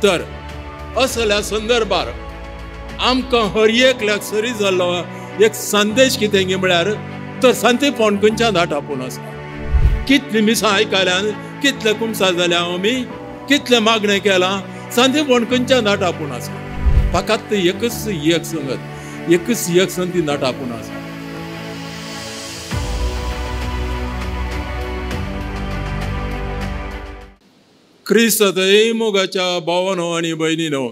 तर असल्या संदर्भार आमकां हर एकल्याक सरी जाल्लो एक संदेश कितें गी म्हळ्यार तर सांतेपण खंयच्यान दाट आपूण आसा। कितलीं मिसां आयकल्यान, कितले कुमसार जाल्या आमी, कितलें मागणें केलां, सांतेपण खंयच्यान दाट आपूण आसा। फकत एकच एक संगत, एकच एक संती दाट आपूण आसा। क्रिस्त मोगाच्या भावानो आनी भयणीनो,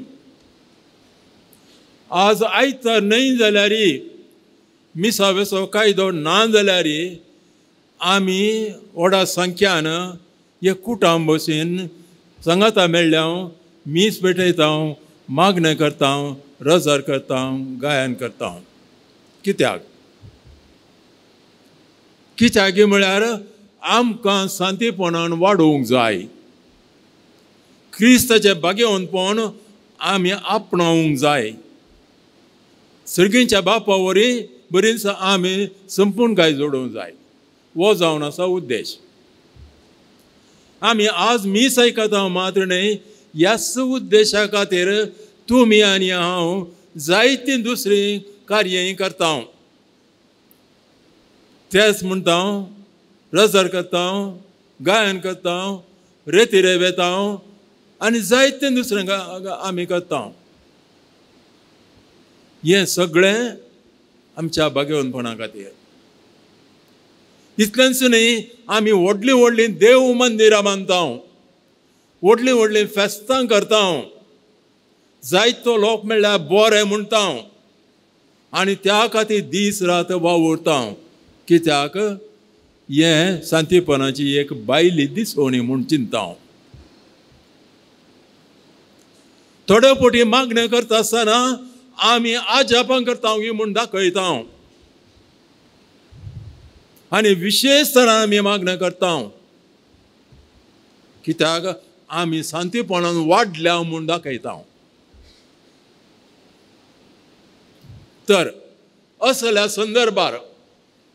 आज आयतार न्हय जाल्यार मिसा वेसो कायदो ना जाल्यार आमी व्हडा संख्यान एक कुटुंब बसून सांगाता मेळ्ळ्या, मीस भेटयता, मागणें करता, रजार करता, गायन करता। कित्याक? कित्याक म्हळ्यार आमकां शांतीपणान वाडोवंक जाय, क्रिस्ताचें भाग्यवंतपण आमी आपणावंक जाय। सर्गींच्या बापा वरी बरीच आमी संपूर्ण काय जोडूंक जाय, हो जावन आसा उद्देश। आमी आज मीस आयकता मात्र न्हय, ह्याच उद्देशा खातीर तुमी आनी हांव जायतीं दुसरीं कार्यां करता। तेच म्हणटा, रजार करता, गायन करता, रेतिरे वेता आनी जायतें दुसरें आमी करता। हें सगळें आमच्या भाग्यवंतपणा खातीर। इतलेंच न्हय, आमी व्हडलीं व्हडलीं देव मंदिरां बांदता, व्हडलीं व्हडलीं फेस्तां करता, जायतो लोक मेळ्ळ्यार बरें म्हणटा आनी त्या खातीर दीस रात वावुरता। कित्याक? हें शांतीपणाची एक बायली दिसवणी म्हूण चिंता। थोडे फावटी मागणें करता आसतना आमी आजापां करता म्हूण दाखयता आनी विशेश तरान आमी मागणें करता। कित्याक? आमी शांतीपणान वाडल्या म्हूण दाखयता। तर असल्या संदर्भार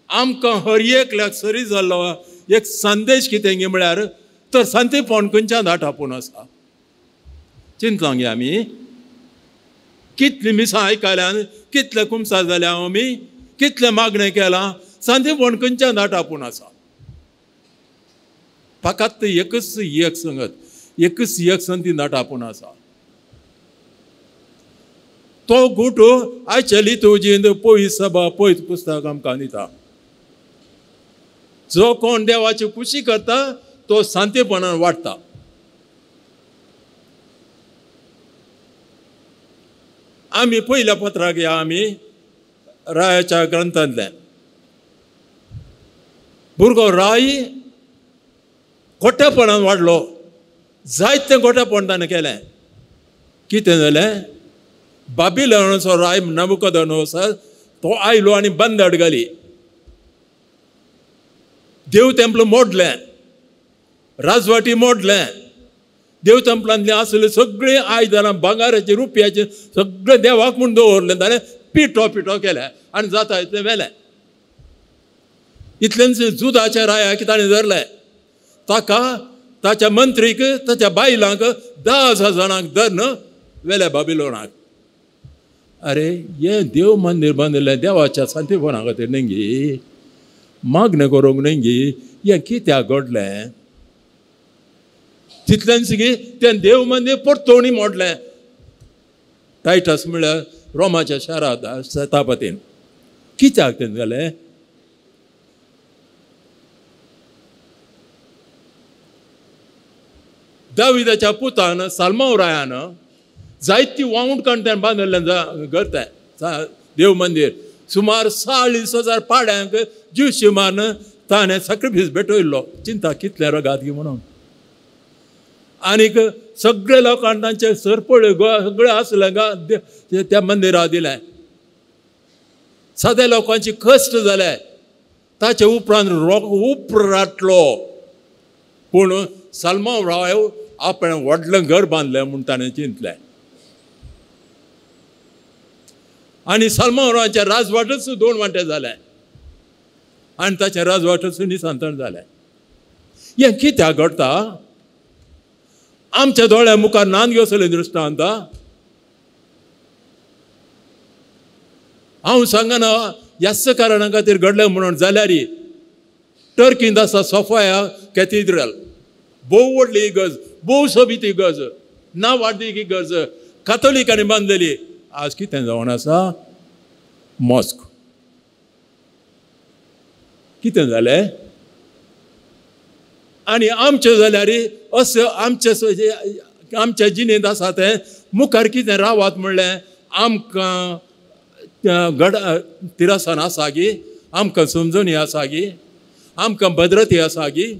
आमकां हर एकल्याक सरी जाल्लो एक संदेश कितें गी म्हळ्यार तर शांतीपण खंयच्यान दाट आपूण आसा। चिंतलां गे आमी, कितलीं मिसां आयकल्यान, कितले कुमसार जाल्या आमी, कितलें मागणें केलां, शांतीपण खंयच्यान दाट आपूण आसा। फकत एकच एक संगत, एकच एक संती दाट आपूण आसा। तो गुट आयचे लितुर्जींत पयस सभा पयस पुस्तक आमकां दिता। जो कोण देवाची खुशी करता तो शांतीपणान वाडटा। आमी पयल्या पत्राक या आमी रायाच्या ग्रंथांतल्यान भुरगो राय खोटेपणान वाडलो, जायतें खोटेपण ताणें केलें। कितें जालें? बाबिलोनाचो राय नबुकदनेझर तो आयलो आनी बंदड घाली, देव टेम्पल मोडलें, राजवाटी मोडलें, देव टेम्पलांतलीं आसलें सगळीं आयदनां भांगाराचीं रुपयाचीं सगळें देवाक म्हूण दवरलें, ताणें पिठो पिठो केलें आनी जाता इतलें व्हेलें। इतलेंच जुदाच्या रायाक ताणें धरलें, ताका ताच्या मंत्रीक ताच्या बायलांक 10,000 जाणांक धरून व्हेलें बाबिलोनाक। अरे हें देव मंदीर बांदिल्लें देवाच्या शांतीपणा खातीर न्हय गी, मागणें करूंक न्हय गी, हें कित्याक घडलें? तितलेंच गी तें देव मंदीर परतोणी मोडलें। टायटस म्हळ्यार रोमाच्या शारांत शतापतीन। कित्याक तें जालें? दाविदाच्या पुतान साल्मांव रायान जायती वावूंट काडून तें बांदिल्लें घर, तें देव मंदीर सुमार 40,000 पाड्यांक ज्यूशी मारून ताणें सॅक्रिफायस भेटयल्लो। चिंता कितलें रगात गी म्हणून। आनीक सगळे लोकांक तांचे सरपळ्यो सगळें आसलें गा त्या मंदिराक दिलें। साद्या लोकांची कश्ट जाले, ताचे उपरांत रोग उपराटलो। पूण साल्मांव राय आपणें व्हडलें घर बांदलें म्हूण ताणें चिंतलें आनी साल्मांव रायाचें राजवाटच 2 वांटे जालें आनी ताचें राजवाटच निसंतान जालें। हें कित्याक घडटा? आमच्या दोळ्या मुखार नान घेवसले दृश्टांत. हांव सांगना ह्याच कारणा खातीर घडलें म्हणून, जाल्यार टर्कींत आसा सोफाया कॅथिड्रल, भोव व्हडली इगर्ज, भोव सोबीत इगर्ज, ना वाडली इगर्ज, कातोलिकांनी बांदलेली. आज कितें जावन आसा? मॉस्क. कितें जालें? आनी आमचें जाल्यार अशें आमचे आमच्या जिणेंत आसा तें मुखार कितें रावात म्हणलें आमकां गड तिरसान आसा गी, आमकां समजणी आसा गी, आमकां भद्रती आसा गी?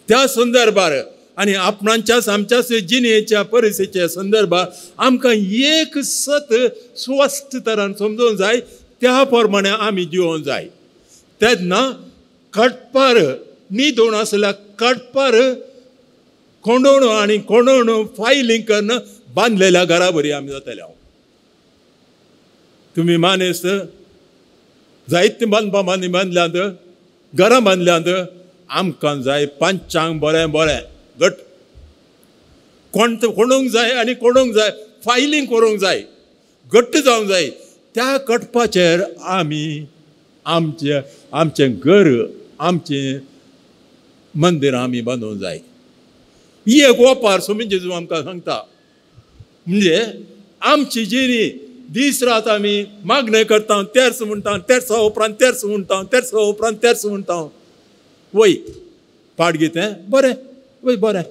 त्या संदर्भार आनी आपणाच्याच आमच्याच जिणेच्या परिस्थितीच्या संदर्भार आमकां एक सत स्वस्थ तरान समजूंक जाय, त्या प्रमाणे आमी जिवोंक जाय. तेन्ना कटपार न्हिदून आसल्यार कटपार कोंडोण आनी कोंडोण फायलींग करून बांदलेल्या घरा बरी आमी जातले. हांव तुमी मानेस्त जायतीं बांदपां बांदी बांदल्यांत, घरां बांदल्यांत, आमकां जाय पांचांक बरें बरें घट कोण कोणूंक जाय आनी कोणूंक जाय फायलींग करूंक जाय, घट्ट जावंक जाय. त्या कटपाचेर आमी आमचें आमचें घर, आमचें मंदिरां आमी बांदूंक जाय. ही एक ओपार स्वामी जेजू आमकां सांगता. म्हणजे आमची जिणी दीस रात आमी मागणें करता, तेर्स म्हणटा, तेर्सा उपरांत तेर्स म्हणटा, तेर्सा उपरांत तेर्स म्हणटा. वय पाड कितें बरें, वय बरें,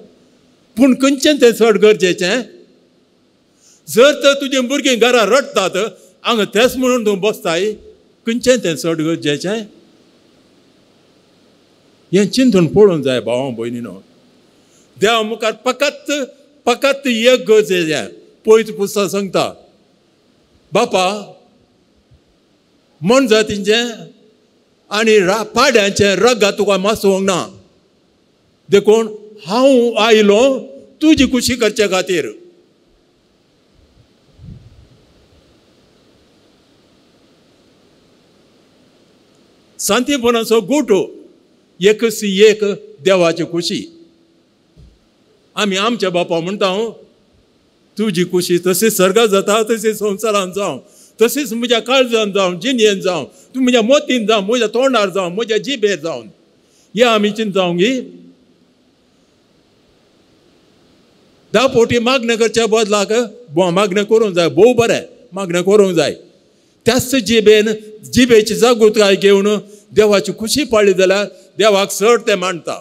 पूण खंयचें तें चड गरजेचें? जर तर तुजें भुरगीं घरा रडटात हांगा तेंच म्हणून तूं बसताय, खंयचें तें चड गरजेचें? हें चिंतून पळोवंक जाय भावा भयणीनो. देवा मुखार फकत फकत एक गरजेचें. पयत पुस्तक सांगता, बापा मनजातींचें आनी पाड्यांचें रगात तुका मासोवंक ना, देखून हांव आयलो तुजी खुशी करचे खातीर. शांतीपणाचो गुटो एकच एक देवाची खुशी. आमी आमच्या बापा म्हणटा, तुजी खुशी तशीच सर्गात जाता तशीच संवसारान जावं, तशीच म्हज्या काळजान जावं, जिणेन जावं, तूं म्हज्या मोतीन जावं, म्हज्या तोंडार जावं, म्हज्या जिबेर जावन. हे आमी चिंतावंक गी 10 फावटी मागणें करच्या बदलाक मागणें करूंक जाय, भोव बरें मागणें करूंक जाय. त्याच जिबेन जिबेची जागृताय घेवन देवाची खुशी पाळ्ळी जाल्यार देवाक चड तें मांडटा.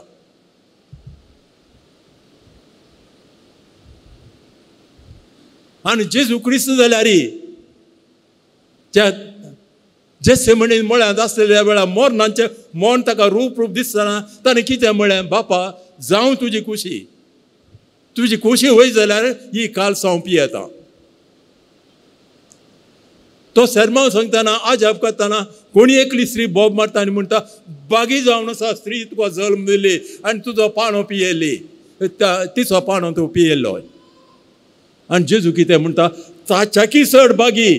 आनी जेजू क्रिस्त जाल्यार त्या जेसे म्हणीन मळ्यांत आसलेल्या वेळार मरणाचें मरण ताका रूप रूप दिसतना ताणें कितें म्हळें? बापा जावं तुजी खुशी, तुजी खुशी वय जाल्यार ही काल हांव पियेता. तो सेर्मांव सांगतना आजाप करतना कोणी एकली स्त्री बोब मारता आनी म्हणटा, बागी जावन आसा स्त्री तुका जल्म दिली आनी तुजो पाणो पियेली, तिचो पाणो तूं पियेल्लो. आनी जेजू कितें म्हणटा? ताच्याकी चड बागी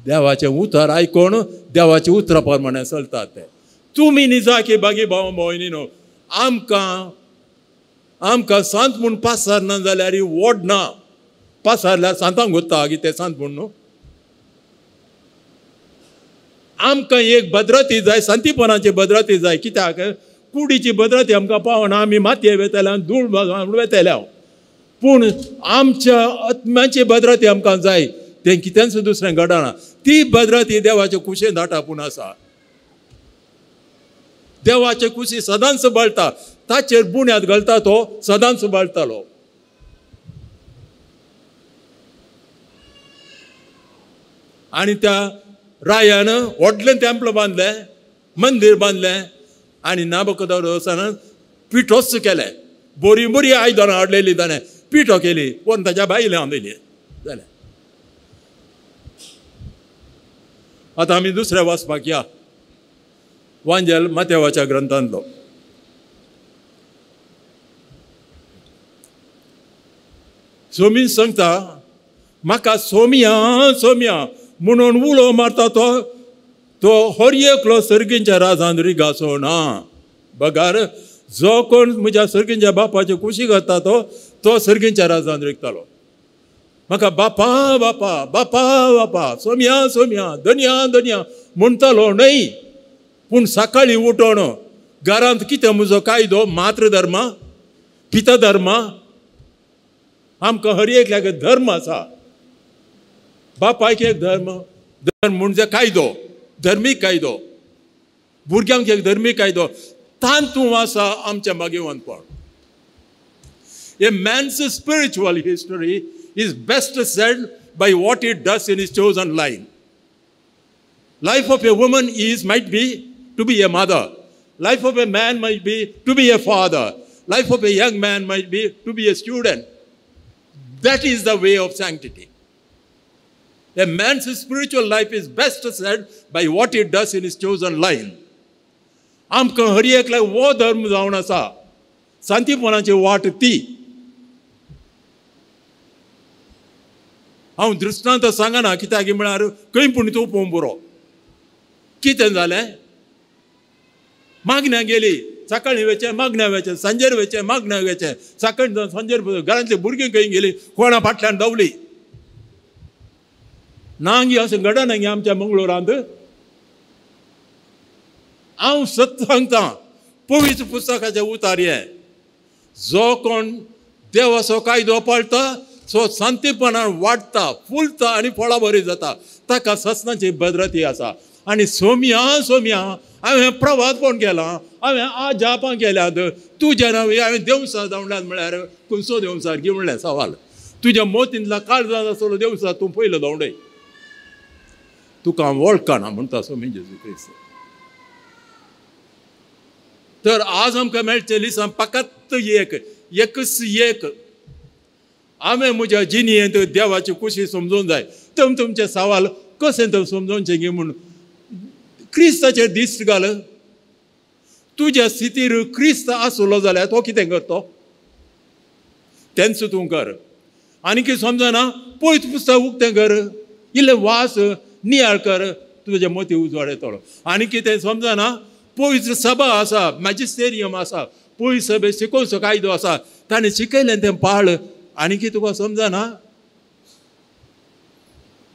देवाचें उतर आयकून देवाच्या उतरा प्रमाणे चलतात ते. तुमी निजाकी बागी भाव भयणीनो, आमकां आमकां सांत म्हूण पासारना जाल्यार वोड ना, पासारल्यार सांतांक वता कितें सांत म्हूण न्हू. आमकां एक भद्रती जाय, शांतीपणाची भद्रती जाय. कित्याक? कुडीची भद्रती आमकां पावना, आमी मातये वेतले, धूळ वेतले, पूण आमच्या आत्म्याची भद्रती आमकां जाय. तें कितेंच दुसरें घडना. ती भद्रती देवाचे कुशेन दाटापून आसा. देवाचे कुशी सदांच बळटा, ताचेर बुन्याद घालता तो सदांच बळटालो. आनी त्या रायान व्हडलें टेम्पल बांदलें, मंदीर बांदलें आनी नाबुकदनेझरान पिठोच केलें. बरीं बरीं आयदनां हाडलेलीं ताणें, पिठो केली, कोण ताच्या बायलें हांव दिली जालें. आतां आमी दुसऱ्या वाचपाक या, वांजेल मातेवाच्या ग्रंथांतलो. सोमी सांगता, म्हाका सोमिया सोमिया म्हणून उलो मारता तो तो हर एकलो सर्गींच्या राजान रिगाचो ना, बगार जो कोण म्हज्या सर्गींच्या बापाची खुशी करता तो तो सर्गींच्या राजान रिगतालो. म्हाका बापा बापा बापा बापा सोम्या सोम्या धनया धनया म्हणटालो न्हय, पूण सकाळीं उठोन घरांत कितें म्हजो कायदो, मातृधर्म पिताधर्म, आमकां हर एकल्याक धर्म आसा. बापायक एक धर्म, धर्म म्हणजे कायदो, धर्मीक कायदो, भुरग्यांक एक धर्मीक कायदो, तातूंत आसा आमचें भाग्यवंतपण. A man's spiritual history is best said by what he does in his chosen line. Life of a woman is might be to be a mother. Life of a man might be to be a father. Life of a young man might be to be a student. That is the way of sanctity. A man's spiritual life is best said by what he does in his chosen line. आमकां हर एकल्याक हो धर्म जावन आसा, शांतीपणाची वाट ती. हांव दृश्टांत सांगना कित्याक म्हळ्यार खंय पूण तूं पळोवंक पुरो. कितें जालें, मागण्या गेली, सकाळीं वयचें मागण्या वयचें, सांजेर वयचें मागण्या वयचें, सकाळीं सांजेर घरांतली भुरगीं खंय गेली, कोणा फाटल्यान धांवली ना गी, अशें घडना गी आमच्या मंगळूरांत. हांव सत सांगता, पवित्र पुस्तकाचें उतार हें, जो कोण देवाचो कायदो पाळटा सो शांतीपणान वाडटा, फुलता आनी फळां बरी जाता, ताका ससनाची भद्रती आसा. आनी सोम्या सोम्या हांवें प्रवासपण केलां, हांवें आजापां केल्यात, तुज्या नांव हांवें देवसा धांवल्यात म्हळ्यार खंयचो देवसार गी म्हणलें सवाल. तुज्या मोतींतला काळजांत आसलो देवसा तूं पयलो धांवडय, तुका हांव वळखना म्हणटा सोमी जेजू क्रिस्त. तर आज आमकां मेळचें लिसांव फकत एक, एकच एक. हांवें म्हज्या जिणेंत देवाची खुशी समजूंक जाय. तुम तुमचें सवाल कशें तर समजोवचें गी म्हूण क्रिस्ताचेर दिश्ट घाल. तुज्या स्थितीर क्रिस्त आसलो जाल्यार तो कितें करतो तेंच तूं कर. आनी कितें समजना, पयत पुस्तक उक्तें कर, इल्लें वास नियाळ कर, तुज्या मोती उजवाड येतलो. आनी कितें समजना, पवित्र सभा आसा, मॅजिस्टेरियम आसा, पवित्र सभे शिकोवचो कायदो आसा, ताणें शिकयलें तें पाळ. आनी कितें तुका समजना,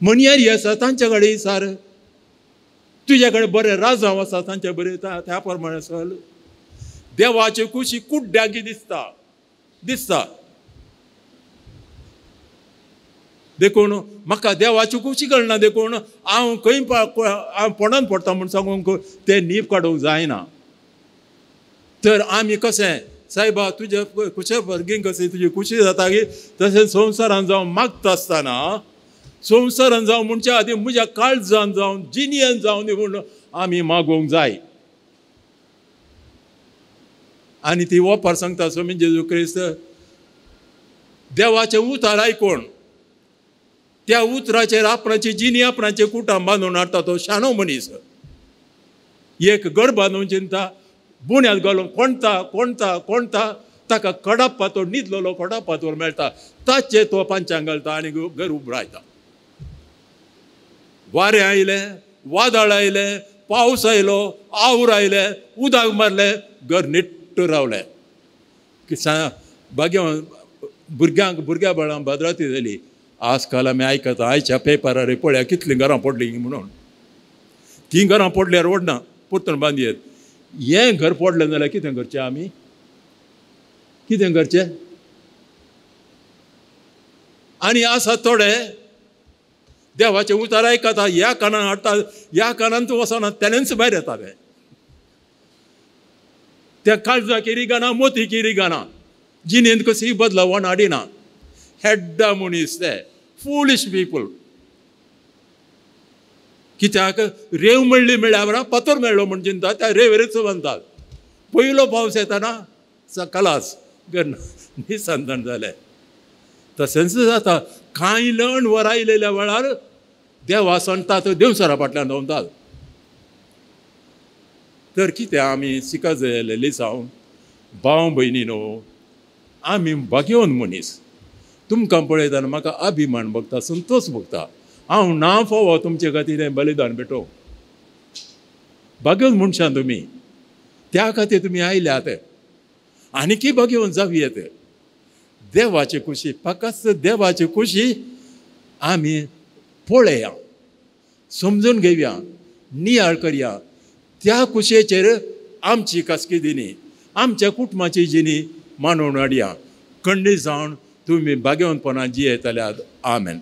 म्हणयारी आसा तांचे कडेन सार, तुज्या कडेन बरें राजांव आसा तांचे बरें त्या प्रमाणे चल. देवाची खुशी कुड्ड्यांकी दिसता दिसता. देखून म्हाका देवाची खुशी कळना, देखून हांव खंय हांव फोंडान पडटा म्हूण सांगूंक तें नीब काडूंक जायना. तर आमी कशें सायबा तुज्या खुशे भरगीं कशी तुजी खुशी जाता की तशें संवसारान जावं मागता आसतना, संवसारान जावं म्हणच्या आदी म्हज्या काळजान जावन जिणेन जावन म्हूण आमी मागोवंक जाय. आनी ती ओपार सांगता स्वामी जेजू क्रिस्त, देवाचें उतार आयकून त्या उतराचेर आपणाची जिणी आपणाचें कुटां बांदून हाडटा तो शाणो मनीस. एक घर बांदून चिंता, बुन्याद घालून कोणता कोणता कोणता ताका कडाप पातोर न्हिदलेलो कडाप पातोर मेळटा, ताचे तो पांचांग घालता आनी घर उबरायता. वारें आयलें, वादळ आयलें, पावस आयलो, our आयलें, उदक मारलें, घर निट्ट रावलें. भाग्य भुरग्यांक भुरग्या बाळांक भद्राती जाली. आज काल आमी आयकता आयच्या पेपरार पळया कितलीं घरां पडलीं म्हणून. तीं घरां पडल्यार ओडना, परतून बांदयेत. हें घर पडलें जाल्यार कितें करचें आमी, कितें करचें? आनी आसा थोडे देवाचें उतार आयकता, ह्या कानान हाडटा, ह्या कानान तूं वचना, तेणेंच भायर येता तें. त्या काळजा केरी गाना, मोती केरी गाना, जिणेंत कशी बदलावण हाडिना. हेड्डा मनीस ते, फुलिश पीपल. कित्याक रेंव मेळ्ळी मेळ्ळ्या पातोर मेळ्ळो म्हूण चिंता, त्या रेंवेरूच बांदतात. पयलो पावस येताना कलास घर निसंतान जालें. तशेंच जाता कांय लण वर आयलेल्या वेळार देवा सांगतात, देवसरा फाटल्यान धांवतात. तर कितें आमी शिकत जाय लिसांव भाव भयणी न्हू, आमी भाग्यवंत मनीस. तुमकां पळयतना म्हाका अभिमान भोगता, संतोष भोगता. हांव ना फावो तुमचे खातीर हें बलिदान भेटोवंक. भाग्यवंत मनशां तुमी, त्या खातीर तुमी आयल्यात, आनीकय भाग्यवंत जावं येत. देवाची खुशी, फकत देवाची खुशी आमी पळया, समजून घेवया, नियाळ करया. त्या खुशयेचेर आमची खासगी दिनी, आमच्या कुटुंबाची जिणी मानून हाडया. खंडीत जावन तुमी भाग्यवंतपणान जियेतल्यात. आमेन.